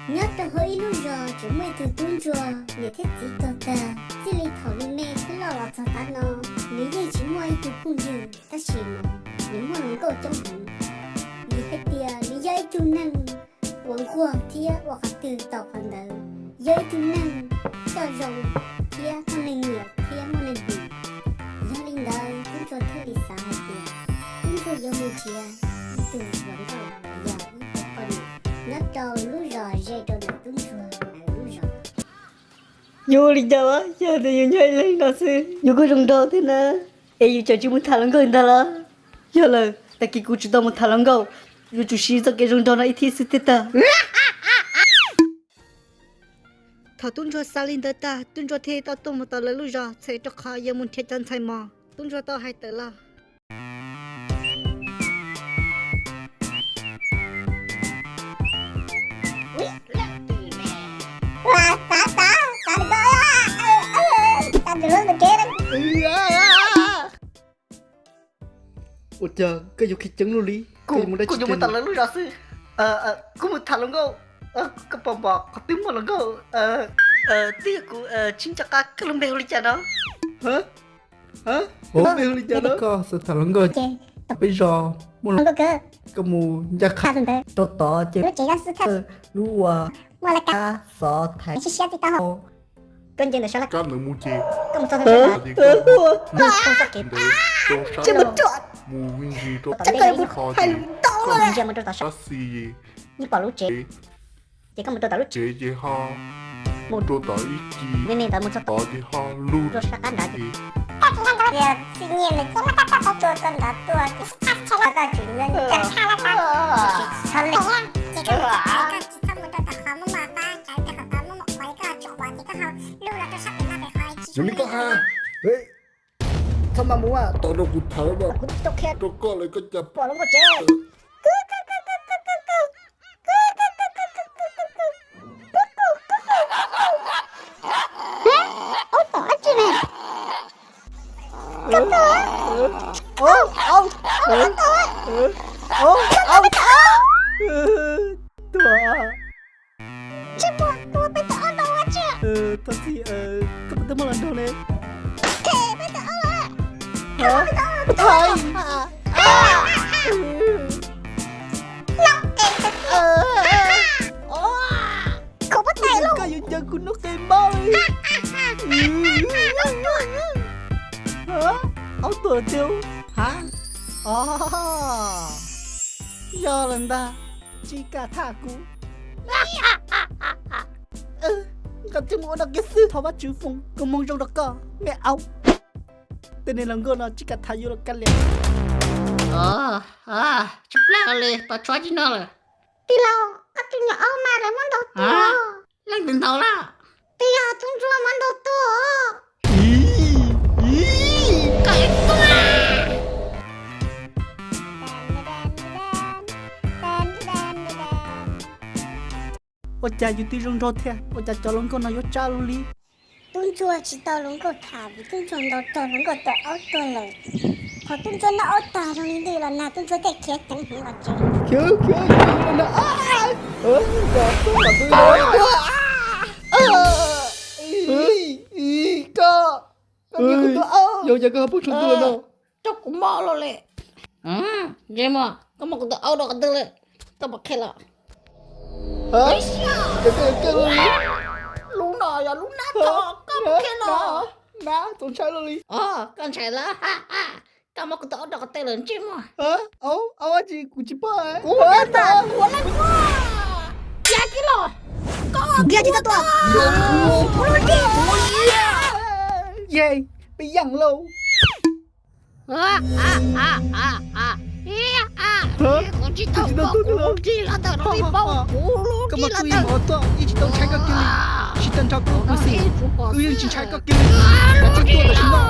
Nyob rau hauv ib lub zos tseem muaj ib tug tub ntsuag, niam thiab txiv tuag tag, txij li thaum nws me thiab loj los txog tav no, nws yeej tsis muaj ib tug phooj ywg, tab sis mas nws muaj hluas nkauj coob heev. Vim hais tias nws yog ib tug neeg uas nquag thiab ua qhov twg tau qhov ntawd, yog ib tug neeg coj zoo thiab muaj neeg nyiam thiab muaj neeg hwm. Yog li ntawd tub ntsuag thiaj li xav hais tias tub ntsuag yuav mus nrhiav ib tug hluas nkauj uas yog ib tug poj niam nyob rau lub zos ze rau ntawm tub ntsuag lawv lub zos. Yus ua li cas, yog tias yus nyob ib leeg no xwb yus kuj zoo nraug thiab na, es yus tseem tsis mus tham hluas nkauj ntag los? Yog lawm, tag kis kuv tsis tau mus tham hluas nkauj, yuav tsum siv txoj kev zoo nraug no ib thib xwb thiaj tag. Thaum tub ntsuag xav li ntawd tag, tub ntsuag thiaj tau tuaj mus tom lawv lub zos txhais rau qhov yuav mus nrhiav cov ntxhais mos. Tub ntsuag tau hais tawm los. Ua cas koj yuav khib ceeb luaj li? Kuv yuav mus tom lawv lub zos xwb. Kuv mus tham hluas nkauj. Koj puas pom qhov twg muaj hluas nkauj? Twb yog kuv tsis nco qab koj lub npe hu li cas no. Lub npe hu li cas no? Koj xav tham hluas nkauj ces peb zos muaj hluas nkauj, koj mus ncaj qha rau tod ces lub uas muaj laj kab xov thaiv siab tsis tau hau. Koj nce ntawm sab laj kab ntawd mus ces koj mus txog ntawm sab ntawd ces koj mus txog kev ntawd rau sab mus ntsis rau tom ntej ib qho ces koj ntsia mus rau tom sab xis ces pom lub tsev. Ces koj mus rau tom lub tsev ces ho mus rau tom ib ci me me ntawd mus txog tod ces ho lug rau sab qab nrad ces. Koj tsis nyob ntawd, txij nyiaj nws txib muab koj txoj tsua txua ntawd tuaj ces koj tsum nyob ncaj qha laj kab, tsis txhob lees. Ces koj mus txog tod koj tsis txhob mus rau tom qhov muaj mos fab, tsam rau qhov tod muaj mos qhuav koj tsis qhuav ces koj ho lug los rau sab pem no pem qhov tsis zoo li koj hais. Txhob mas mus, tau rau kuv thawv mas kuv tsis tau qhia rau koj lawm koj cas pom lub nkauj tsev. Ub, tom dab tsi ne? Koj tuaj. Tuaj. Ntsej muag, koj muab peb tau ob ntaub ua tsi? Thov txim, koj puas tau muaj hluas nraug ne? Peb tau ob lawm. Thov txim. Koj yuav ncaws kuv noob qes mob li. Aub tuag tiag. Ha, o, yog lawm ntag, tsis kam tham kuv. Nqa coj mus ua dog kiag xwb, thov Vajtswv foom koob hmoov zoo rau koj me aub. Tej niag hluas nkauj no tsis kam tham yuav los kav liam. Tsis plam li, pab tshuav tsis no lawm. Tij laug, koj tus nyuam aub mas lawv muab ntaus tuag. Leej twg ntaus lawm? Twb yog tub ntsuag muab ntaus tuag. Ua cas yus twb zoo nraug thiab, ua cas cov hluas nkauj no yuav tsab luaj li? Tub ntsuag tsis tau hluas nkauj tham vim tub ntsuag ntaus raug hluas nkauj tus aub tuag lawm. Qhov tub ntsuag noj aub tag zoo li ntawd los nag tub ntsuag thiaj khiav ceev heev los tsev. Koj, koj niag kuv tus aub, yog cas koj ho poob saum ntuj los no? Coj kuv mob los li. Ntsej muag, koj muab kuv tus aub rau qhov twg li? Koj puas qhia los? Lub no yog lub nab tho, koj puas qhia los? Nab txaus ntshai luaj li. Koj ntshai lawm. Koj muab kuv tus aub rau qhov twg lawm ntsej muag? Aub, aub dab tsi kuv tsis paub. Kuv ua leej muag. Yog kij los. Koj ntiag tsis tau tua. Yeej, peb yeej lauj. Koj tsis tau tua kuv lub rig los ntawm no li, paub kuv lub rig los ntawm. Koj muaj txuj ib hmos tuaj, ib tsis tau ntshai koj kiag li. Tsis tau ntshai koj kiag li. Koj tsis tuaj tam sim no.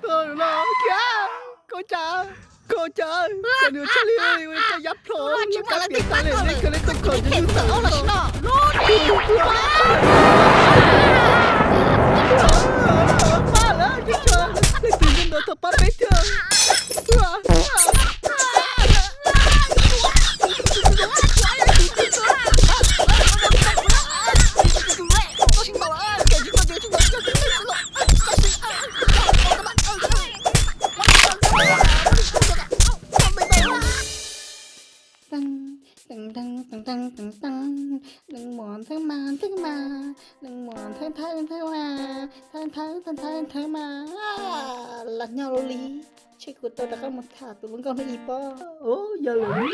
Tuaj no kiag, koj cas, koj cas, koj nws tshaj li ua koj yab plho, koj piav tas li, koj li koj khom nws lub tawm no. Pab lawm, leej twg nyob ntawd tau pab peb thiab. Teeb teeb teeb, leej muam nthawb mas nthawb mas, leej muam nthawb nthawb nthawb mas, nthawb nthawb nthawb nthawb mas. Los nyob li, ntshe kuv tau rov qab mus tham tus hluas nkauj hnub ib pob. Yog lawm,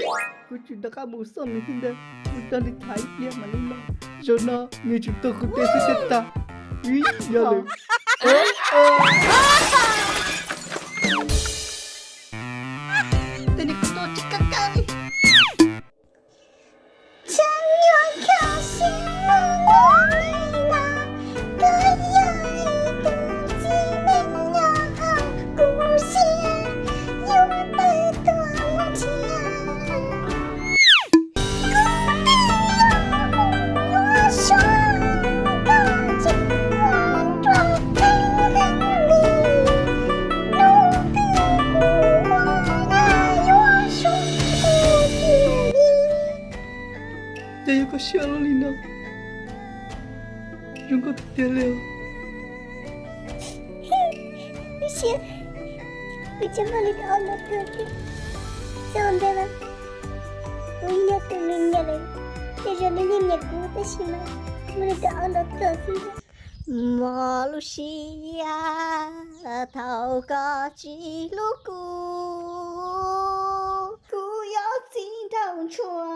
kuv tseem rov qab mus xauj nws thiab ntag. Kuv coj nws tham ib pliag mam li los. Zaum no nws tseem tuaj kuv tes xwb thiaj tag. Yog lawm. Tej niag koj tsis kawg kawg li. Cas yuav kho siab luaj li no, zoo nkauj tiag tiag li. Lub siab, kuv tseem muaj li tus aub nrov tuag thiab. Txog ntawd los, kuv yeej yog tus nws nyiam lawm, tej zaum nws yeej nyiam kuv tab sis mas muaj li tus aub nrov tuag xwb ntag. Mog lub siab, thaum koj tsis hlub kuv, kuv yuav txiv nraug ntshua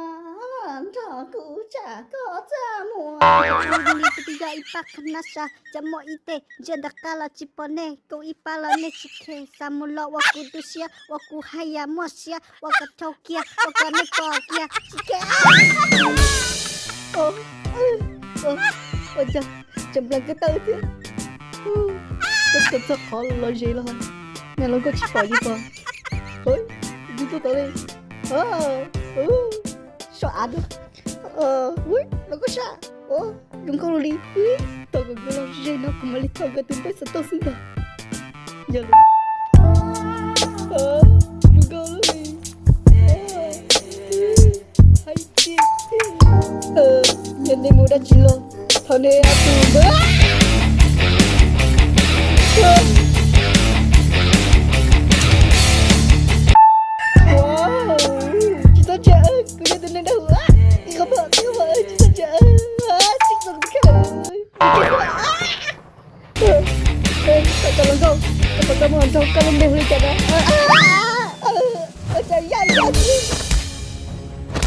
nrog kuv tsam koj txaj muag. Li twb yog ib pab qhab nab sa, cov muaj ib teg ntsia ntawm qab los tsis pom nej, koom ib pab los nej tsis khe, xa mus los ua kuv tu siab, ua kuv haj yam muaj siab, ua kom dhau kiag, ua kom nej pom kiag tsis khe. Ua cas tseem nplees ko taw thiab. Koj txog qhov los ze los, niag hluas nkauj tsis pom li pom. Tus twg tuaj tod li? Soj av na. Hluas nkauj sab, zoo nkauj luaj li. Thaum kom nkawd los ze no kuv mam li thaum nkawd tus npawb xov tooj xwb ntag. Yog li, zoo nkauj luaj li. Hais tias, yog nej mus dab tsi los, thaum nej ob tug ntawd. Tsis txhob ntsia, kuv yog tus neeg dawb huv, tib qhov pom, tib qhov pom, tsis txhob ntsia, tsis txhob ntsia. Tau tau los nkauj, tau tau mus nrog koj lub npe hu li cas na? Ua cas yaj yaj xwb.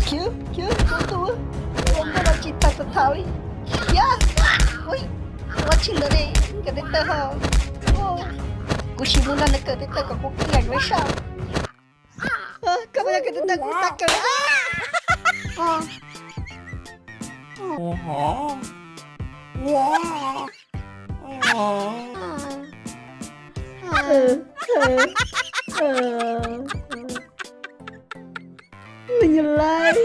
Khiav, khiav, txhob tu, ua nkauj los tsis tag tag thaum li. Khiav, ua tsis ntawd li, nkawd tej taw ho. Kuv sim mus nrog nws kawm tej taw kom kuv kheej yam yuav saj. Koj puas yog kawm tej taw kuv xav kawm. Nws nyiam lawm.